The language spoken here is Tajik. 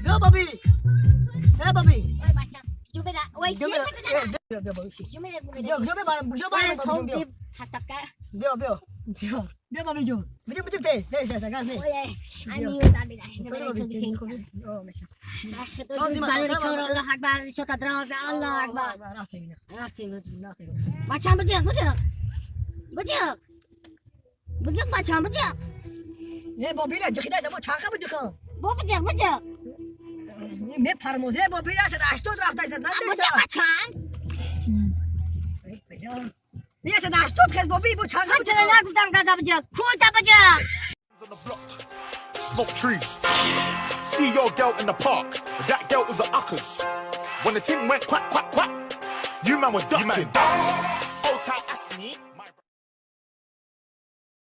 بیا بابی، ای بابی. وای بچم، جو بده، وای. جو چی؟ بده. بده. بیا بیا بابی. جو بده. بیا جو ببرم، جو برم بابی جون، بیا. خستفکه. بیا بیا بیا بیا بابی جون، بجو بجو، تیز تیز تیز، گاز نیست. الله اکبر شد، الله اکبر. بچم بجو بجو بجو بجو، بچم بجو. نه بابی، نه جخیده زمان چرخه بجو. بو بجو بجو. می پرموزه بابی، نه 180 رفته است، نه. بجو بچم. نه 180 خز بابی، بو چرخه بجو. چرا نگفتم گازا بجو، کوتا بجو. On the block, smoke trees. See your girl in the park, but that girl was a uckers. When the thing went quack, quack, quack, you man were ducking.